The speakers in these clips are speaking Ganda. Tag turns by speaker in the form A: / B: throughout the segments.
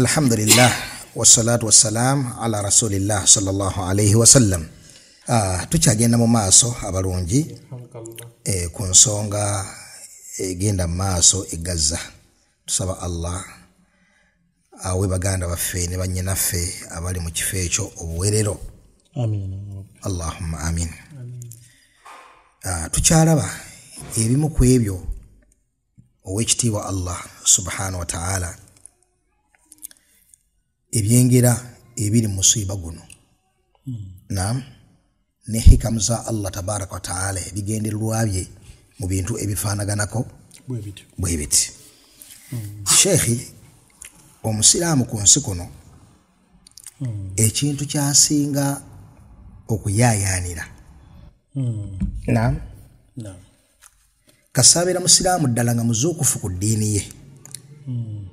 A: Alhamdulillah wassalatu wassalam ala rasulillah sallallahu alaihi wasallam. Tukyagenda mu maaso abalungi ku nsonga egenda mu maaso e Gaza. Tusaba Allah awe baganda baffe ne bannyinaffe abali mu kifo ekyo obuwerero.
B: Amin.
A: Allahumma amin. Tukyalaba ebimu ku ebyo owekitiibwa Allah subhanahu wa ta'ala ebyengera ebiri mu musiiba guno. Naam, ne hikamu za Allah tabaraka wa ta'ala ebigendererwa bye mu bintu ebifaanaganako bwe biti. Sheikhi, omusiraamu ku nsi kuno ekintu kyasinga okuyaayaanira. Naam. Kasabeera musiraamu ddala nga muzuukufu ku ddiini ye.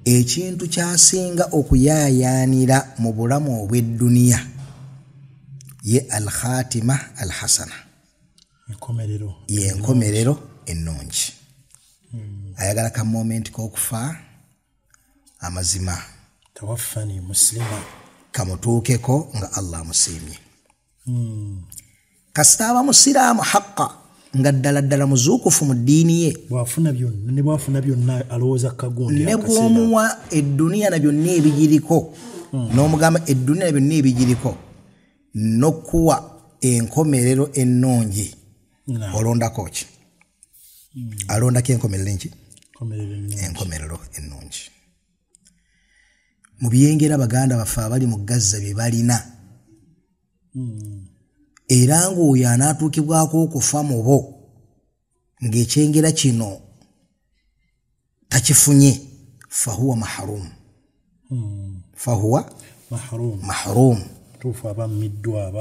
A: Ekintu kyasinga okuyaayaanira mu bulamu obw'edduniya ye al-khatima al-hasana, ye enkomerero ennungi. Ayagala ka moment k'okufa amazima
B: tawaffani muslima
A: kamutuukeko nga Allah amusiimye. Kasita aba musiraamu haqqa nga ddala ddala muzuukufu mu ddiini ye,
B: bw'afuna byonna ne bw'afuna byonna alowooza kagundi
A: ne bw'omuwa edduniya na byonna ebigiriko, n'omugamba edduniya na byonna ebigiriko n'okuwa enkomerero ennungi, olondako ki? Alondako enkomerero enki? Enkomerero ennungi. Mu byengera baganda baffe abali mu Gaza bye balina, era ng'oyo anaatuukibwako okufa mu bo ng'ekyengera kino takifunye, fahuwa mahrum. Fahuwa mahrum.
B: Tuufu abammiddwa,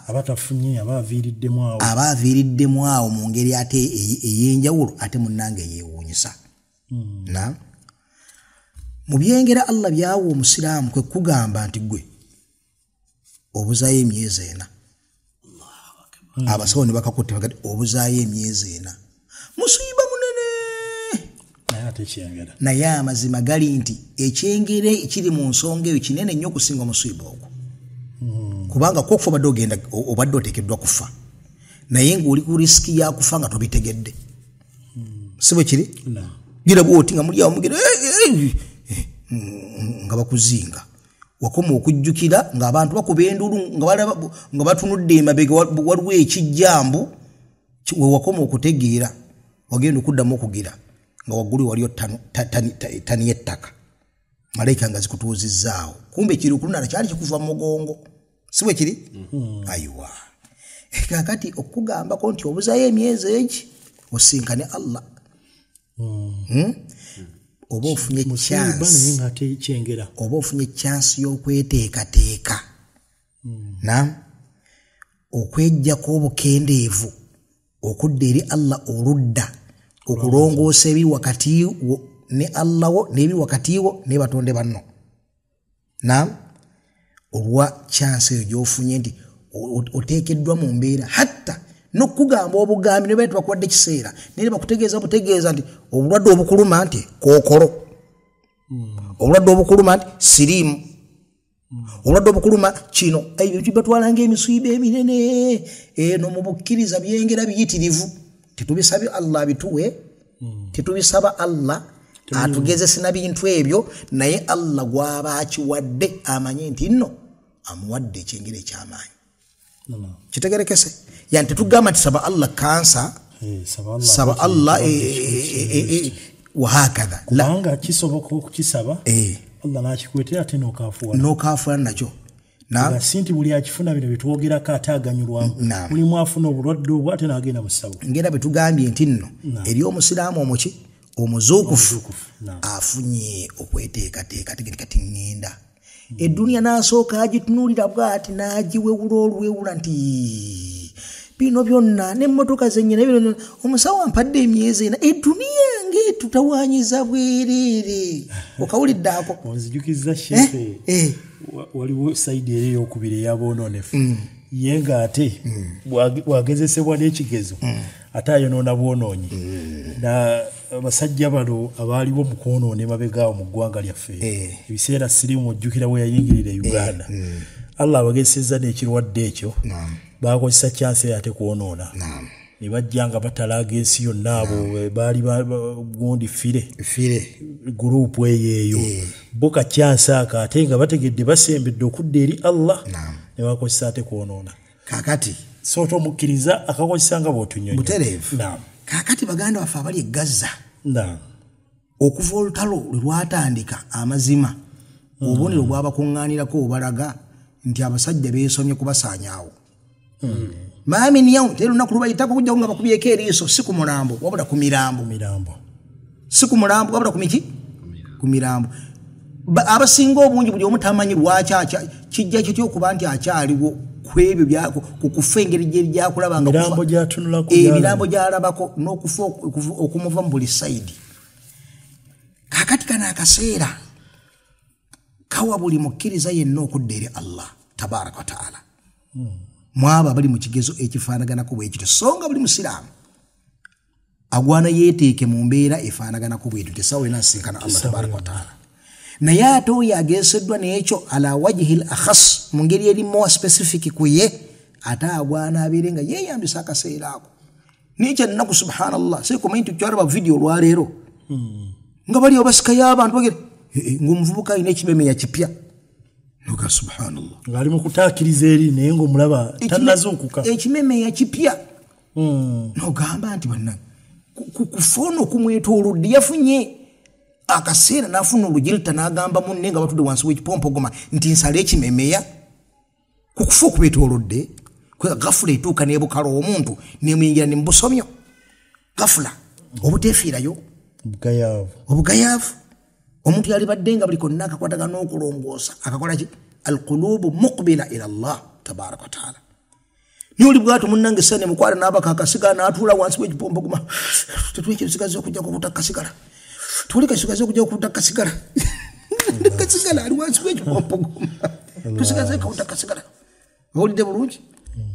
B: abatafunye, abaaviiriddemu awo,
A: abaaviiriddemu awo mu ngeri ate ey'enjawulo ate munnange yeewuunyisa. Na mu byengera Allah byawa omusiraamu kwe kugamba nti gwe obuzaayo emyezi 4. Abasawo ne bakakutte bagati obuzaayo emyezi 4. Musiiba munene. Naye amazima gali nti ekyengere ekiri mu nsonga eyo kinene nnyo okusinga omusiiba ogwo. Kubanga kwokufa obadde ogenda obadde oteekeddwa kufa, naye ng'oli ku risiki ya kufa nga tobitegedde. Si bwe kiri? Gira bw'oti nga muli awo mugira nga bakuzinga. Wakoma okujjukira ng'abantu bakuba endulu nga batunudde emabega waliwo ekijjambu, we wakoma okutegeera wagenda okuddamu okugira nga waggulu waliyo tani y'ettaka, malayika nga zikutuuzizzaawo. Kumbe kiri okulunana kyali kikuva mu mugongo. Si bwe kiri? Ayiwa. Kaakati okugambako nti obuzaayo emyezi egi osinkane Allah. Oba ofunye chance, oba ofunye chance y'okweteekateeka, na okweggyako obukendeevu okudda eri Allah oludda okulongoosa ebiri wakati wo ne Allah wo n'ebiri wakati wo ne batonde banno. Na olwa chance eyo gy'ofunye nti oteekeddwa mu mbeera, hatta n'okugamba obugambi ne baita bakuwadde ekiseera naye bakutegeeza butegeeza nti obulwadde obukuluma nti kookolo, obulwadde obukuluma nti siriimu, obulwadde obukuluma kino, ebyo bibatwala ng'emisiiba eminene. Eno mu bukkiriza byengera biyitirivu. Tetubisabye Allah abituwe, tetubisaba Allah atugezese na bintu ebyo, naye Allah gw'aba akiwadde amanye nti nno amuwadde ekyengera eky'amaanyi. Kitegerekese? Yani tetugamba nti saba Allah kansa, saba Allah wahakadha.
B: Kubanga kisoboka okukisaba, Allah n'akikuleetera ate n'okaafuwala.
A: N'okaafuwala nakyo.
B: Nga si nti buli akifuna bino bye twogerako ate aganyulwamu. Mulimu afuna obulwadde obwo ate n'agenda mu ssabo.
A: Ngera bwe tugambye nti nno eri omusiraamu omuki omuzuukufu afunye okweteekateeka ategere kati ŋŋenda. Edduniya n'asooka agitunuulira bw'ati n'agiwewula oluwewula nti bino byonna n'emmotoka zennyini bino omusawo ampadde emyezi 4, edduniya ng'etutawaanyiza bwereere. Okawulidde ako?
B: Onzijukizza shefe. Waliwo sayidi eri ey'okubiri ey'aboonoonefu. Ye ng'ate bw'agezesebwa n'ekigezo ate ayonoona bwonoonyi. Abasajja bano abaaliwo mu kwonoona emabega awo mu ggwanga lyaffe, ebiseera sirimu ojjukira we yayingirira e Uganda, Allah abagesezza n'ekirwadde ekyo, bakozesa chance ate kwonoona, ne bajja nga batalaaga ensi yonna. Abo baali gundi fire gurupu eyo eyo bo ka chance ako, ate nga bategedde basembedde okudda eri Allah, ne bakozesa ate kwonoona.
A: Kaakati
B: so tomukkiriza akakozesa nga bw'otunnyonnyola.
A: Butereevu. Kaakati baganda baffe abali e Gaza, okuva olutalo lwe lwatandika, amazima obubonero bwabakuŋŋaanirako obalaga nti abasajja beesomye kubasaanyaawo. Maami yawo teri lunaku lubayitako okujjako nga bakubyeko eriiso, si ku mulambo wabula ku mirambo. Si ku mulambo wabula ku miki? Ku mirambo. Abasinga obungi buli omu tamanyi lwaki kijja kitya okuba nti akyaliwo kwebyo ku kufa engeri gyakulaba nga emirambo gyalabako n'okufa okumuva mu buli sayidi. Kaakati kano akaseera kawa buli mukkiriza yenna okudda eri Allah tabaraka wa taala. Mwabo abali mu kigezo ekifaanaganako bwe kityo, so nga buli musiraamu agwana yeeteeke mu mbeera efaanaganako bwe tutyo, essaawa yonna asisinkana Allah tabaraka wa taala. Naye ate oyo ageeseddwa n'ekyo ala wajhi l akhas, mu ngeri eri more specific ku ye, ate agwana abeere nga yeeyambisa akaseera ako. N'ekyo ennaku subhanallah, seekumanyi nti kyalaba vidiyo olwaleero nga bali obasikayo abantu bagere ng'omuvubuka alina ekimemeya kipya. Noga subhanallah,
B: ng'ali mu kutaakiriza eri naye ng'omulaba tannazuukuka,
A: ekimemeya kipya. Nogamba nti bannange kufa ono okumwetoolodde yafunye akaseera n'afuna olugirita n'agamba munne nga batudde wansi w'ekipompogoma nti nsale ekimemeya. Ku kufa okubeetoolodde, gafula etuuka n'ebukala omuntu nemuyingira ne mubusomyo, gafula obuteefiirayo, obugayaavu. Omuntu yalibadde nga buli konna akakwatagana n'okulongoosa akakola ki? Alqulubu muqbila ila Allah tabaraka wa taala. Naye oli bw'atyo munnange essa ne mukwala n'abaka akasigala n'atuula wansi w'ekipompogoma, tetuli kisigaza okujjako obutakasigala, tuli kasigaza okujjako obutakasigala, kasigala ali wansi w'ekipompogoma, tusigaze kawutakasigala. Owulidde bulungi?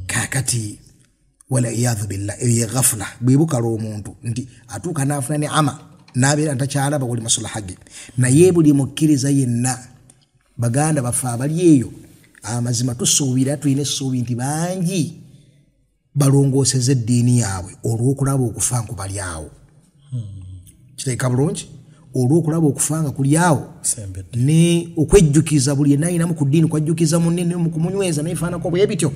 A: Kaakati wala iyadhu billah, eyo ye ghafula, bwebukala omuntu nti atuuka n'afuna ne ama n'abeera ntakyalaba buli masulaha ge. Naye buli mukkiriza yenna, baganda baffe abali eyo, amazima tusuubira, tulina essuubi nti bangi balongooseza eddiini yaabwe olw'okulaba okufa nku bali awo. Kiteeka bulungi? Olw'okulaba okufa nga kuli awo, ne okwejjukiza buli yenna ayinamu ku ddiini kwajjukiza munne ne mu kumunyweza n'ebifaananako bwe bityo,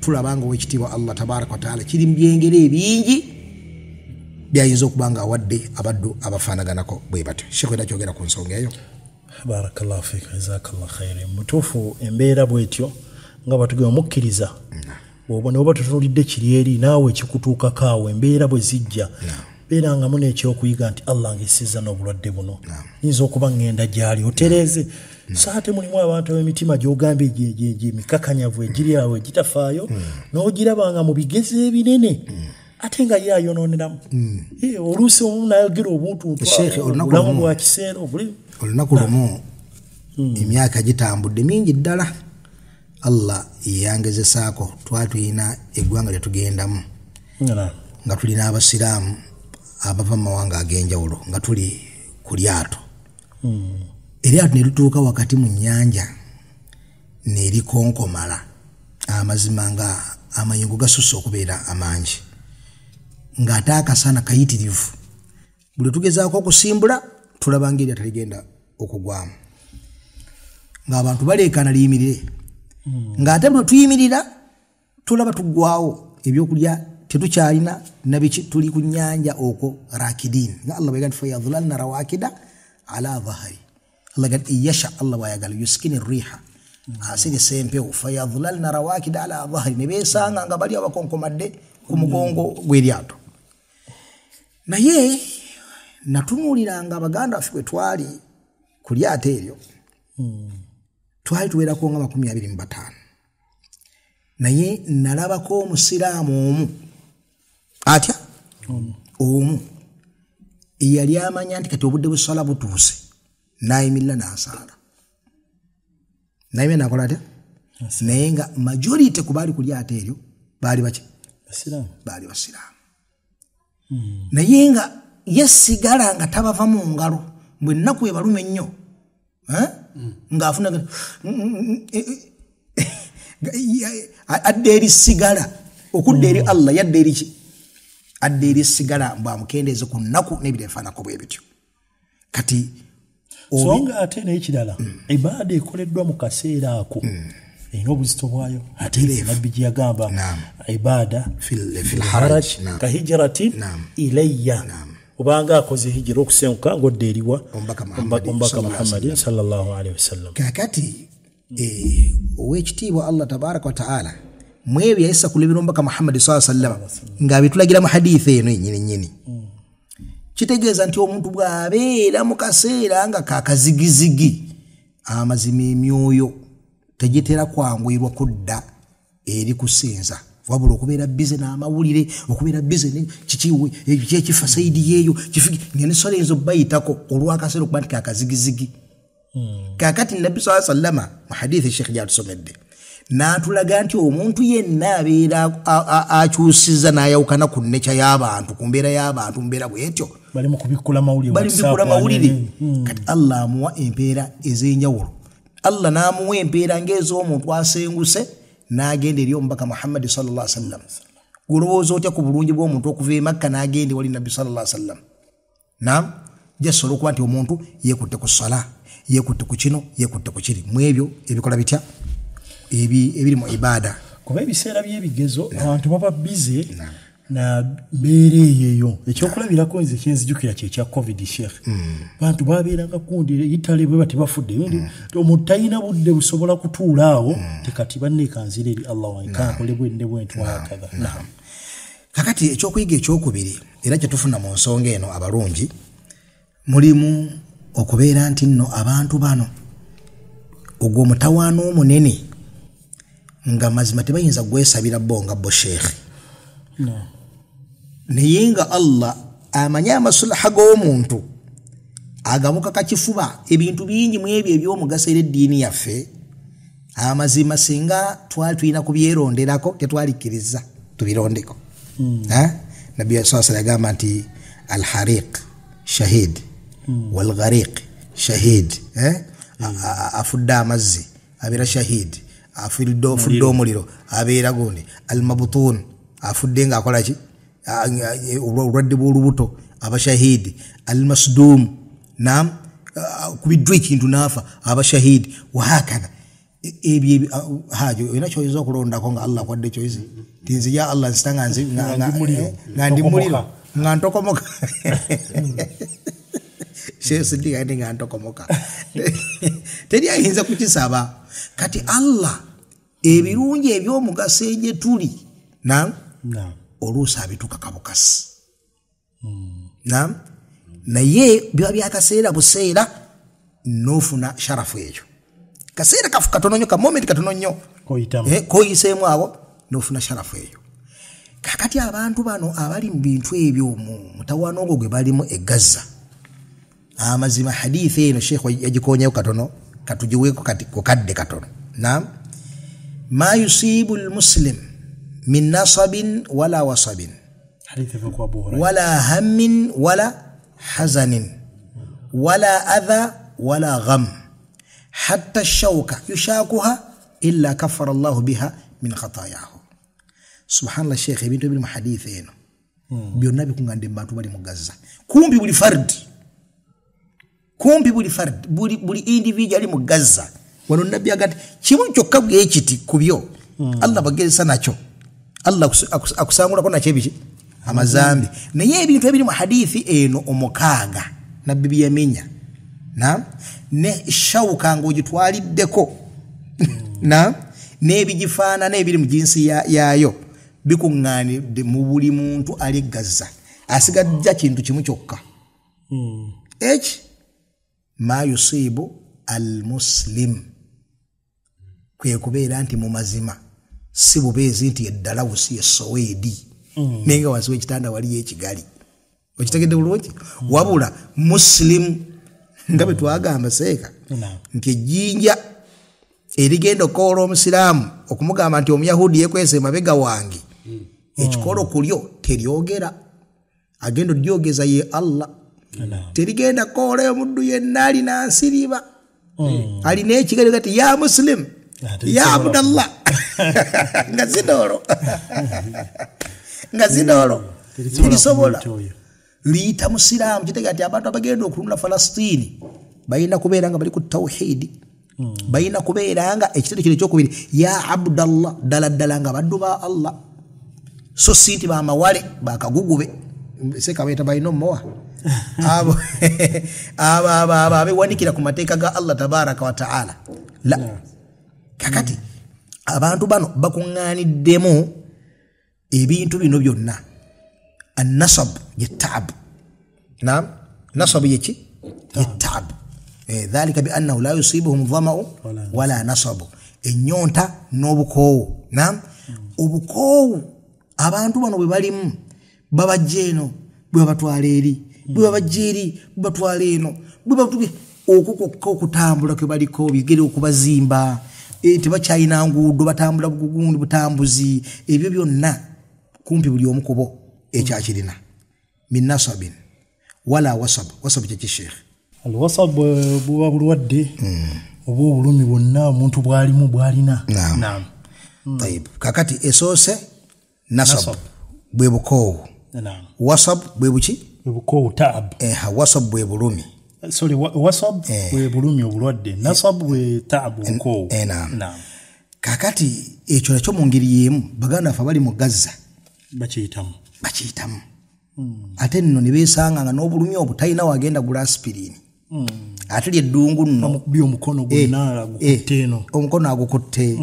A: tulaba nga owekitiibwa Allah tabaraka wa taala kiri mu byengera ebingi byayinza okuba nga awadde abaddu abafaanaganako bwe batyo. Sheikh era kyogera ku nsonga eyo.
B: Barakallahu fik, jazakallah khairi. Mutuufu embeera bwetyo nga batugamba omukkiriza bw'oba n'oba totunuulidde kiri eri naawe ekikutuukako awo embeera bwe zijja, beerangamu n'ekyokuyiga nti Allah ngesiza n'obulwadde buno, nyinza okuba ŋŋenda gy'ali otereeze. So ate mulimu abantu ab'emitima gy'ogambye emikakanyavu egiri awo egitafaayo, n'ogirabanga mu bigezo ebinene ate nga ye ayonooneramu. Oluusi omu n'ayogera obuntu obulamu bwa kiseera obuli.
A: Olunaku lumu emyaka gitambudde mingi ddala, Allah yangezesaako, twali tulina eggwanga lye tugendamu nga tulina abasiraamu abava mu mawanga ag'enjawulo nga tuli ku lyato. Eryato ne lituuka wakati mu nnyanja ne likonkomala, amazima nga amayengo gasusse okubeera amangi, ng'ate akasana kayitirivu. Buli tugezaako okusimbula tulaba ng'eryato ligenda okugwamu, ng'abantu baleekaana liyimirire, ng'ate bwe tuyimirira tulaba tuggwawo, ebyokulya tetukyalina nabiki, tuli ku nnyanja okwo rakidin. Nga Allah bw'agamba nti fayadhulalna rawakida ala dhahari, Allah gamba yasha, Allah bw'ayagala yuskini riha, asirisa empewo, fayadhulalna rawakida ala dhahari, ne beesanga nga bali abakonkomadde ku mugongo gw'eryato. Naye natunuuliranga abaganda baffe bwe twali ku lyato eryo, twali tuwerako nga 25, naye nalabako omusiraamu omu atya omu eyali amanya nti kati obudde bw'esswala butuuse, n'ayimirira n'asaala, n'ayimirira n'akola atya, naye nga majority ku baali ku lyato eryo baali baki? Baali basiraamu. Naye nga ye sigala nga tabava mu ngalo bwe nnaku ebaluma ennyo ng'afuna adda eri sigala okudda eri Allah yadda eri ki adda eri sigala mbwamukendeeze ku nnaku n'ebiro ebifaanako bwe bityo. Kati
B: so nga ate n'ekirala ibaada ekoleddwa mu kaseera ako erina obuzito bwayo. Ate Nabbi gye yagamba ibaada
A: fil haraj
B: ka hijratin ilayya, obanga akoze hijira okusenguka ng'odda eriwa
A: Omubaka
B: Muhammadin sallallahu alaihi wasallam.
A: Kakati owekitiibwa Allah tabaraka wa taala mwebyo yayisa kulebera Omubaka Muhammadi sallallahu alaihi wasallam ng'abitulagira mu hadithi eno yennyini nnyini. Kitegeeza nti omuntu bw'abeera mu kaseera nga kakazigizigi amazima emyoyo tegitera kwanguyirwa kudda eri kusinza, wabula okubeera bize n'amawulire, okubeera bize kikiwe ekifa saidi yeeyo nga n'esswala eyinza obbayitako olw'akaseera okuba nti kakazigizigi. Kaakati Nabbi sallallahu alaihi wasallama mu hadithi Sheikh gyatusomedde n'atulaga nti omuntu yenna abeera akyusiza n'ayawukana ku nneca y'abantu, ku mbeera y'abantu, mu mbeera bw'etyo
B: bali mu kubikkula
A: mawulire. Kati Allah amuwa empeera ez'enjawulo. Allah n'amuwa empeera ng'ez'omuntu asenguse n'agenda eri Omubaka Muhammadi sallallahu alaihi wasallam. Olowooza otya ku bulungi bw'omuntu okuva e Makka n'agenda ewali Nabbi sallallahu alaihi wasallam? Naam, jasobola okuba nti omuntu yeekutte ku ssala, yeekutte ku kino, yeekutte ku kiri, mu ebyo ebikola bitya ebiri mu ibaada.
B: Kuba ebiseera by'ebigezo abantu baba bize na mbeera eyo. Ekyokulabirako nze kyenzijukira kye kya COVID, Sheikh. Bantu babeeranga kundi Italy bwe bati bafudde, omuntu talina budde busobola kutuula awo tekati banneekanzira eri Allah wange kankole bwe nne bwe ntwakadha.
A: Kakati ekyokuyiga ekyokubiri era kye tufuna mu nsonga eno abalungi, mulimu okubeera nti nno abantu bano ogwo omutawaana omunene nga mazima tebayinza gwesabira bo nga bo Sheikh. Naye nga Allah amanyi amasulaha g'omuntu agamukaka kifuba ebintu bingi mu ebyo eby'omugaso eri eddiini yaffe. Amazima singa twali tulina kubyeronderako tetwalikkiriza tubirondeko. Nabbi sallallahu alaihi wasallam yagamba nti alhariq shahid walghariq shahid. Afudde amazzi abeera shahid, afudde omuliro abeera gundi, almabutun afudde ng'akola ki obulwadde bw'olubuto aba shahidi, almasdum nam kubiddwa ekintu n'afa aba shahidi, wahakadha. Ebyo hajo olina kyoyinza okulondako nga Allah akwadde kyoyizi ti nze ya Allah nsita nga ndi muliro nga ntokomoka. Sheikh Siddiq ati nga ntokomoka teri ayinza kukisaba. Kati Allah ebirungi eby'omugaso gye tuli nam oluusi abituuka kabukasi. Nam naye biba byakaseera buseera n'ofuna sharafu ekyo kaseera kafu katono nnyo, ka moment katono nnyo koyiseemu awo n'ofuna sharafu eyo. Kakati abantu bano abali mu bintu ebyo mu mutawaana ogwo gwe balimu e Gaza, amazima hadithi eno Sheikh yagikonyeyo katono, katugiweeko kati ku kadde katono. Naam, ma yusibu almuslim min nasabin wala wasabin wala hammin wala hazanin wala adha wala gham hatta shauka yushakuha illa kafara Allahu biha min khatayahu. Subhanallah Sheikh, ebintu ebiri mu hadithi eno byonna bikungande mu bantu bali mu Gaza. Kumpi buli fard, kumpi buli fard, buli individual ali mu Gaza. Wano Nabbi agati kimu kyokka bwekiti ku byo Allah bagezesa nakyo, Allah akusangulako nakyo ebiki amazambi. Naye ebintu ebiri mu hadithi eno omukaaga Nabbi byeyamenya na ne shauka ng'ogitwaliddeko na n'ebigifaanana ebiri mu jinsi yaayo bikuŋŋaanidde mu buli muntu ali Gaza. Asigajja kintu kimu kyokka, eki ma yusibu almuslim, kwe kubeera nti mu mazima si bubeezi nti eddalawusi essoweedi naye nga wansi w'ekitanda waliyo ekigali. Okitegedde bulungi? Wabula muslim nga bwe twagamba seeka nti ejjinja erigenda okukoola omusiraamu okumugamba nti omuyahudi yeekwese emabega wange, ekikolo kulyo teryogera. Agenda odyogeza ye Allah. Terigenda koolayo muddu yenna alina nsiriba. Alina ekigere kati ya muslim ya abdallah nga zinoolo nga zinoolo terisobola liyita musiraamu. Kitegeeza nti abantu abagenda okulunda Falastini balina kubeera nga bali ku tawhidi, balina kubeera nga ekitendo kino ekyokubiri ya abdallah, ddala ddala nga baddu ba Allah, so si nti bamawale bakagugube sekabeeta balina omuwa abo abo abewanikira ku mateeka ga Allah tabaraka wa taala. La kakati abantu bano bakuŋŋaaniddemu ebintu bino byonna. Annasab ye taab. Naam, nasab ye ki? Ye taab. Dhalika bi annahu la yusibuhum dhama'u wala nasabu. Ennyonta n'obukoowu. Naam, obukoowu abantu bano bwe balimu babajja eno bwe babatwala eri, bwe babajja eri bwe batwala eno, bwe okwo kwokka okutambula kwe baliko bigere okubazimba, tebakyalina nguudo, batambula bugundi butambuzi, ebyo byonna kumpi buli omu ku bo ekyakirina. Min nasabin wala wasab. Wasab kyeki sheikh?
B: Alwasab buba bulwadde oba obulumi bwonna omuntu bwalimu bwalina.
A: Naam. Tayib. Kakati esoose nasab bwe bukoowu. Wasab bwe buki?
B: Bwe bukoowu, taab.
A: Wasab bwe bulumi.
B: Sorry, wasab bwe bulumi obulwadde, nasab bwe taab obukoowu.
A: Naam. Kakati ekyo nakyo mu ngeri y'emu baganda baffe abali mu Gaza
B: bakiyitamu.
A: Bakiyitamu. Ate nno ne beesanga nga n'obulumi obwo talina wagenda gula aspirin. Ate lyeddungu nno
B: bamukubye omukono gwonna agukutte eno,
A: omukono agukutte,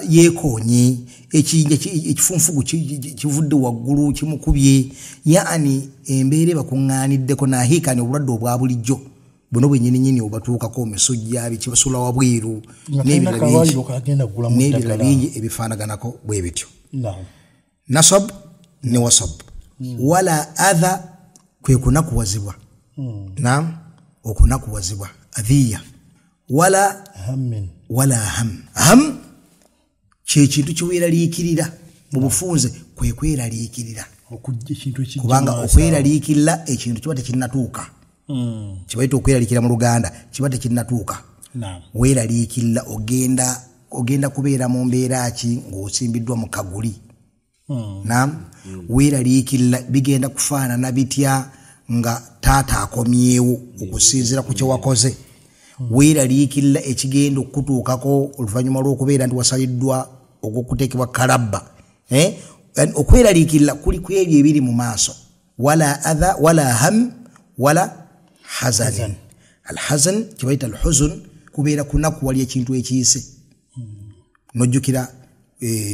A: yeekoonye, ekiyinja ekifunfugu kivudde waggulu kimukubye. Yaani embeera ebakuŋŋaaniddeko nahiikani obulwadde obwa bulijjo buno bwennyininyini obatuukako omisujja bikibasula wabweru n'ebirala bingi ebifaanaganako bwe bityo. Nasab ne wasab. Wala adha kwe kunakuwazibwa. Naam, okunakuwazibwa adhiya. Wala
B: hammin.
A: Wala ham. Ham kye kintu kiweraliikirira mu bufunze, kwe kweraliikirira. Kubanga okweraliikirira ekintu kiba tekinnatuuka. Kibayita okweraliikirira mu Luganda, kiba tekinnatuuka. Weeraliikirira ogenda kubeera mu mbeera ki ng'osimbiddwa mu kaguli. Naam, weeraliikirira bigenda kufaanana bitya nga taata akomyewo okusinziira ku kye wakoze. Weeraliikirira ekigenda okutuukako oluvannyuma lw'okubeera nti wasaliddwa ogw'okuteekebwa kalabba. Okweraliikirira kuli ku ebyo ebiri mu maaso. Wala adha wala ham wala hazan. Alhazan kibayita alhuzun, kubeera kunakuwali ekintu ekiyise. Nojjukira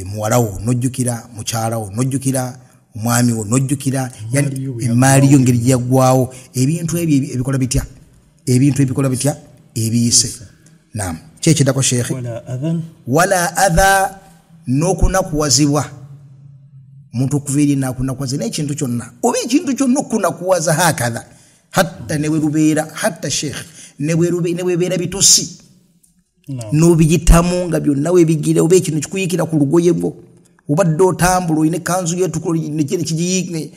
A: muwalawo, nojjukira mukyalawo, nojjukira omwami wo, nojjukira emmaali yo ngeri gye yaggwawo. Ebintu ebyo ebikola bitya? Ebintu ebikola bitya? Ebiyise. Naam. Ki ekiddako sheikh? Wala adha n'okunakuwazibwa. Omuntu okuva eri n'akunakuwaza n'ekintu kyonna oba ekintu kyonna okunakuwaza hakatha hatta ne bwe lubeera, hatta sheikh ne bwebeera bitosi n'obiyitamu nga byonna webigira, oba ekintu kikuyikira ku lugoye lwo, obadde otambula olina ekkanzu yetukula nekigiyiike,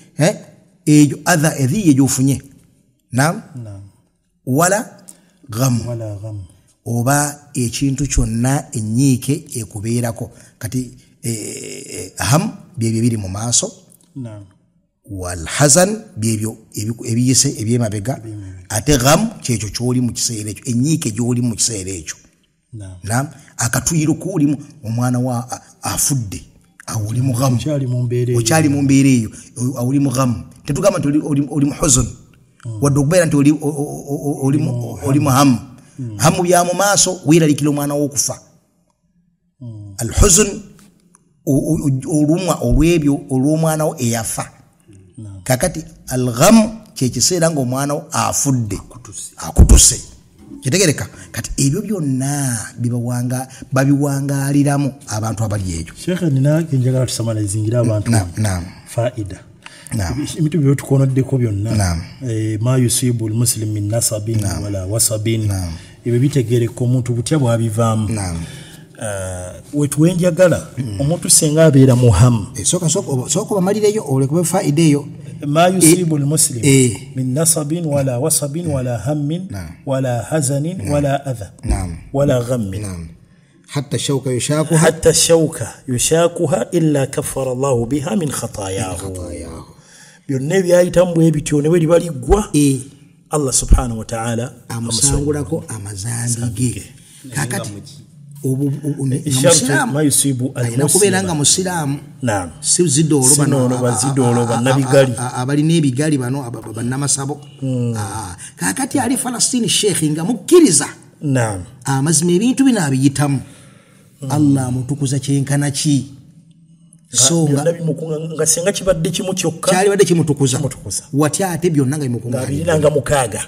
A: eyo adha edhiye gy'ofunye. Naam. Wala ghamu, oba ekintu kyonna ennyiike ekubeerako. Kati ham byebyo ebiri mu maaso, walhazan byebyo ebiyise ebyemabega, ate gham kyekyo ky'oli mu kiseera ekyo, ennyiike gy'oli mu kiseera ekyo. Naam, akatuyiro k'olimu, omwana wa afudde, awo oli mu ghamu, okyali mu mbeera eyo, awo oli mu ghamu. Tetugamba nti oli mu huzun, wadde okubeera nti oli mu hamu. Hamu bya mu maaso, weeraliikira omwana w'okufa. Alhuzun olumwa olw'ebyo olw'omwana wo eyafa. Kakati alghamu kyekiseera ng'omwana wo afudde, akutuse. Kitegereka. Kati ebyo byonna babiwangaaliramu abantu abali eyo.
B: Sheikh, nina njagala tusamalizingira abantu.
A: Naam.
B: Faida. Ebintu byotukonoddeko byonna, ma yusibu almuslim min nasabin wala wasabin, ebyo bitegereka omuntu butya bw'abivaamu. Wetuwenjagala omuntu senga abeera muhamu.
A: Sooka bamalireyo olekube faida eyo.
B: Ma yusibu almuslim min nasabin wala wasabin wala hammin wala hazanin wala adha wala ghammin
A: hatta shauka yushakuha,
B: hatta shauka yushakuha illa kaffara Allahu biha min khatayahu. Byonna ebyayitamu bwe bityo ne bwe liba liggwa, Allah subhanahu wa ta'ala
A: amusangulako amazambi ge. Kakati alina kubeera nga musiraamu, si zidoolo
B: bano bannabigali
A: abalina ebigali bano bannamasabo. Kakati ali Falastini sheikhi nga mukkiriza amazima ebintu bino abiyitamu, Allah amutukuza kyenkana ki? So
B: nga singa kibadde kimu kyokka
A: kyalibadde kimutukuza, watya ate byonna nga bimukunga
B: nga mukaaga.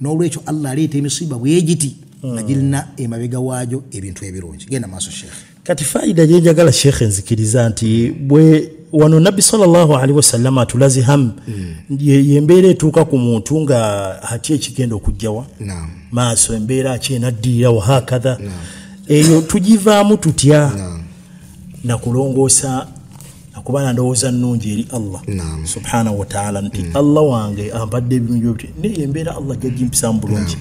A: N'olwekyo Allah aleeta emisiba bwegiti nga girina emabega waajo ebintu ebirungi. Genda maaso sheikh.
B: Kati faida gye njagala sheikh nzikiriza nti bwe wano Nabbi sallallahu alaihi wasallam atulaze ham yembeera etuuka ku muntu nga hatya ekigenda okujjawa maaso, embeera ki enaddirira wahakadha, eyo tugivaamu tutya? Nakulongoosa nakuba na ndowooza nnungi eri Allah subhanahu wa ta'ala nti Allah wange ampadde ebirungi bye, naye embeera Allah gy'agimpisaamu bulungi,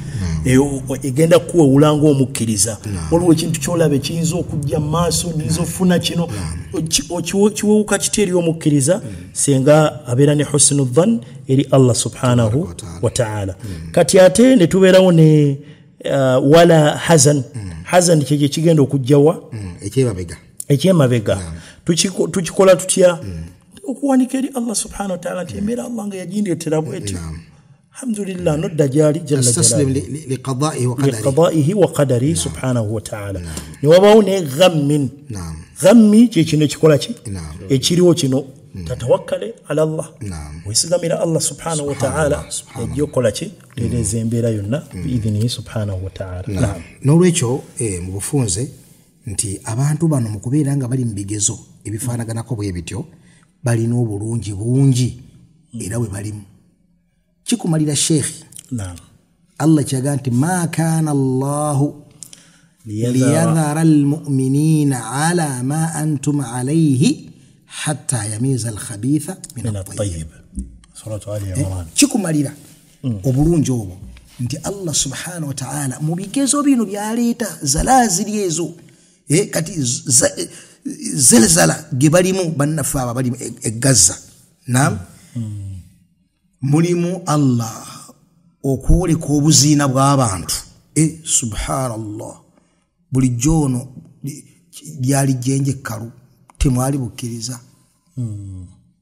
B: eyo egenda kukuwewula ng'omukkiriza. Waliwo ekintu ky'olaba ekiyinza okujja mu maaso, niyinza okufuna kino, kiwewuka kiti eri omukkiriza singa abeera ne husnu dhann eri Allah subhanahu wa ta'ala. Kati ate ne tubeerawo ne wala hazan. Hazan kyekyo ekigenda okujjawa
A: ekyemabega,
B: ekyemabega tukikola tutya? Okuwanika eri Allah subhanahu wa ta'ala nti embeera Allah nga yagindeetera bweti, alhamdulillah, nodda gyali jalla jalaaluhu liqadaihi wa qadarihi subhanahu wa ta'ala. Ne wabaawo ne ghammin. Ghammi kye kino ekikola ki ekiriwo kino, tatawakkale ala Allah, weesigamira Allah subhanahu wa ta'ala, ejja okukola ki tereeza embeera yonna biidhinihi subhanahu wa ta'ala.
A: N'olwekyo mu bufunze nti abantu bano mu kubeera nga bali mu bigezo ebifaanaganako bwe bityo balina obulungi bungi era bwe balimu. Kikumalira sheikhi, Allah kyaga nti ma kaana Allahu liyadhara almu'minina ala ma antum alayhi hatta yamiza alkhabitha min at-tayyib.
B: Suratu Ali Imran.
A: Kikumalira obulungi obwo nti Allah subhanahu wa ta'ala mu bigezo bino byaleeta zalaziri ezo, kati zelzala ge balimu bannaffe abo bali e Gaza, mulimu Allah okwoleka obuziina bw'abantu. Subhanallah, bulijjo ono lyali jjenje ekkalu, temwali bukkiriza,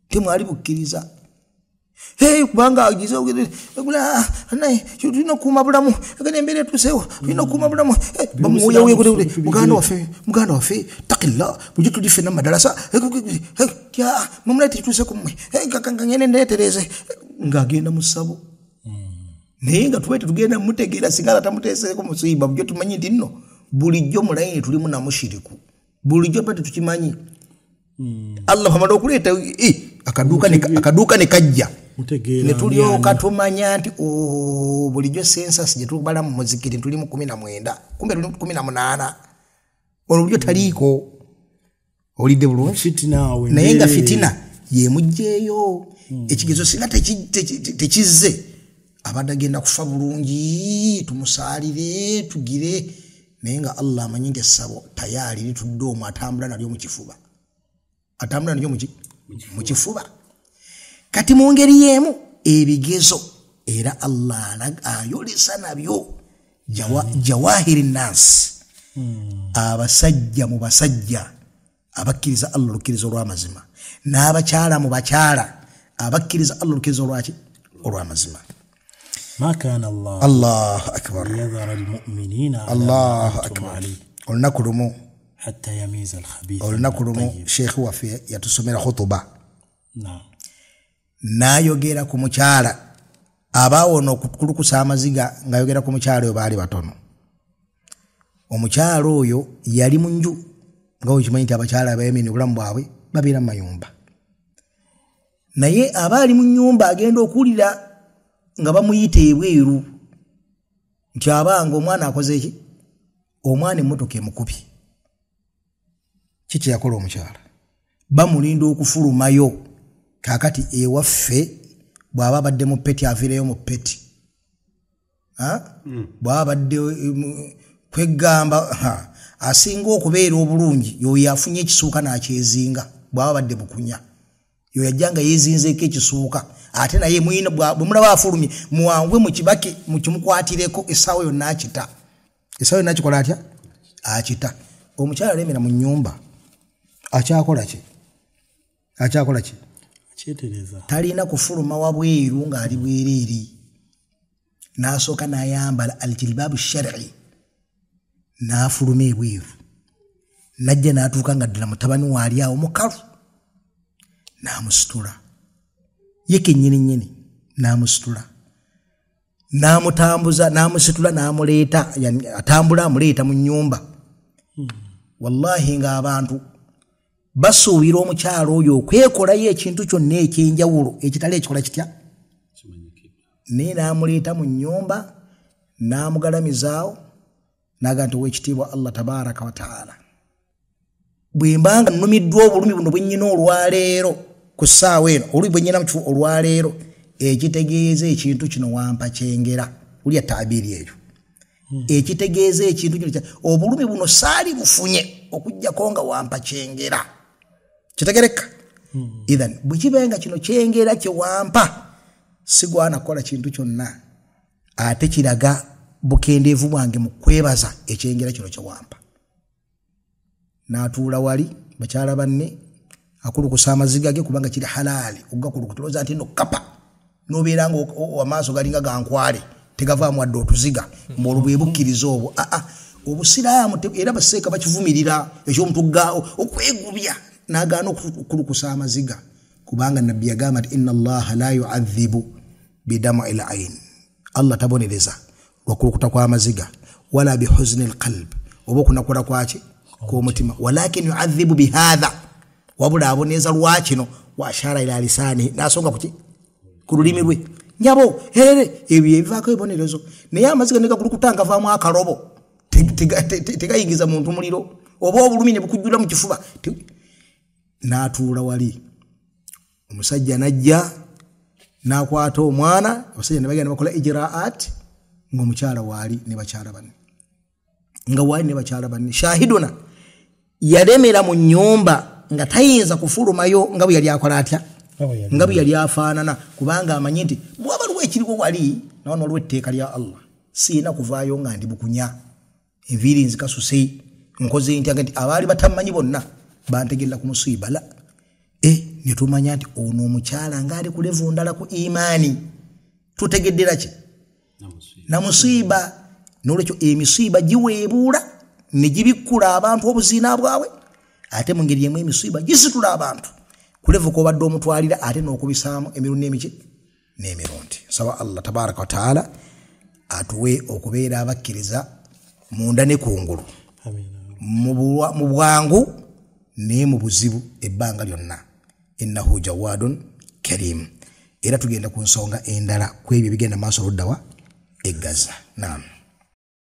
A: temwali bukkiriza. Kubanga tulina okukuuma bulamu, embeera etuuseewo, tulina okukuuma bulamu. Muganda waffe, muganda waffe, takilla, bulijjo tuli ffenna mu madalasa, mumulaye tekituuse ku mmwe, ngende ndeetereeze. Ng'agenda mu ssabo, naye nga tuba tetugenda mutegeera singa tamuteeseeko musiiba. Bulijjo tumanyi nti nno bulijjo mu layini tulimu namushiriku, bulijjo tuba tetukimanyi. Allah bw'amala okuleeta akaduuka ne kajja, ne tulyoka tumanya nti bulijjo census gye tubala mu muzikiti tuli mu 19, kumbe tuli mu 18, olwo bulijjo taliiko. Olidde bulungi, naye nga fitina yemuggyeeyo. Ekigezo singa tekizze, abadde agenda kufa bulungi, tumusaalire tugire, naye nga Allah amanyi nti essabo tayaali litudde omwo, atambula nalyo mu kifuba, atambula nalyo mu kifuba. Kati mu ngeri y'emu ebigezo era Allah ayolesa nabyo jawahiri nnas, abasajja mu basajja abakkiriza Allah olukkiriza olw'amazima, n'abakyala mu bakyala abakkiriza Allah olukkiriza olwaki olw'amazima.
B: Ma kana Allah
A: Allahu akbar
B: liyadhara almu'minina
A: Allahu akbar. Olunaku lumu
B: hatta yamiza alkhabitha,
A: olunaku lumu sheikh waffe yatusomera khutuba, n'ayogera ku mukyala abaawona okukulukusa amaziga ng'ayogera ku mukyala oyo baali batono. Omukyala oyo yali mu nju, nga okimanyi nti abakyala abayemini obulamu bwabwe babeera mu mayumba, naye aba ali mu nnyumba agenda okuwulira nga bamuyita ebweru nti abanga omwana akoze eki, omwana emmotoka emukubye. Kiki yakola omukyala? Bamulinda okufulumayo. Kaakati ewaffe bw'aba abadde mu peti aviireyo mu peti, bw'aba abadde kwegamba asinga okubeera obulungi yoyo afunye ekisuuka n'akyezinga. Bw'aba abadde bukunya yoyo ajja nga yeezinzeeko ekisuuka, ate naye bwe mulaba afulumye muwangwe mukibake mukimukwatireko essaawa yonna akita. Essaawa yonna akikola atya? Akita. Omukyala alemera mu nnyumba akyakola ki? Akyakola ki? Talina kufuluma wabweru ng'ali bwereere. N'asooka n'ayambala aljilbaabu shar'i n'afuluma ebweru, najja n'atuuka nga ddala mutabani waali awo mukalu, n'amusitula ye kennyini nnyini, n'amusitula n'amutambuza, n'amusitula n'amuleeta, yani atambula amuleeta mu nnyumba. Wallahi ng'abantu basuubira omukyalo oyo okwekolayo ekintu kyonna ekyenjawulo ekitali ekikola kitya, naye n'amuleeta mu nnyumba n'amugalamizaawo n'agamba nti ow'ekitiibwa Allah tabaaraka wa taala, bwe mbanga nnumiddwa obulumi buno bwe nnyina olwaleero ku ssaawa eno, obulumi bwe nnyina mu kifo olwaleero, ekitegeeza ekintu kino wampa kyengera. Wulya taabiri eyo, ekitegeeza ekintu kino obulumi buno saali bufunye okuggyako nga wampa kyengera. Kitegereka? Ithan bwe kiba nga kino kyengera kye wampa, sigwana kukola kintu kyonna ate kiraga bukendeevu bwange mu kwebaza ekyengera kino kye wampa. N'atuula wali bakyala banne akulukusa amaziga ge kubanga kiri halaali okugakulukuta, nti no kapa n'obeera nga amaaso galinga gankwale tegavaamu wadde otuziga, mbu bwe bukkiriza obwo. Obusiraamu era baseeka bakivumirira ekyomuntu okwegubya n'agaana okulukusa amaziga, kubanga nabbi yagamba nti inna allaha la yuadhibu bidam'i l-ayn, Allah tabonereza lwakulukuta kw'amaziga, wala bihuzni l-qalb, oba okunakuwala kwaki kw'omutima, walakin yuadhibu bihadha, wabula abonereza lwakino, wa ashara ila lisani, n'asonga kuki ku lulimi lwe. Nyabo herere ebyo ebivaako ebibonerezo, naye amaziga ne gakulukuta nga avaamu akalobo tegayingiza muntu muliro, oba obulumi ne bukujjula mu kifuba. N'atuula wali omusajja n'ajja n'akwata omwana, abasajja ne bagenda ne bakola ijraat ng'omukyala waali ne bakyala banne, nga waali ne bakyala banne. Shahiduna yalemera mu nnyumba nga tayinza kufulumayo nga bwe yali akola atya, nga bwe yali afaanana, kubanga amanyi nti bwaba waliwo ekiriwo wali nawano waliwo etteeka lya Allah, siina kuvaayo nga ndi bukunya, enviiri nzikasuse, nkoze ntya, nti abaali batammanyi bonna bantegerera ku musiiba. La ne tumanya nti ono omukyala ng'ali ku levu ndala ku imaani, tutegeddera ki na musiiba. N'olwekyo emisiiba giweebuula ne gibikkula abantu obuziina bwabwe, ate mu ngeri emu emisiiba gisitula abantu kulevu k'obadde omutwalira, ate n'okubisaamu emirundi emiki n'emirundi. Nsaba Allah tabaaraka wa taala atuwe okubeera abakkiriza munda ne kungulu, mu bwangu naye mu buzibu ebbanga lyonna. Innahu jawadun karim. Era tugenda ku nsonga endala ku ebyo ebigenda maaso luddawa e Gaza. Naam.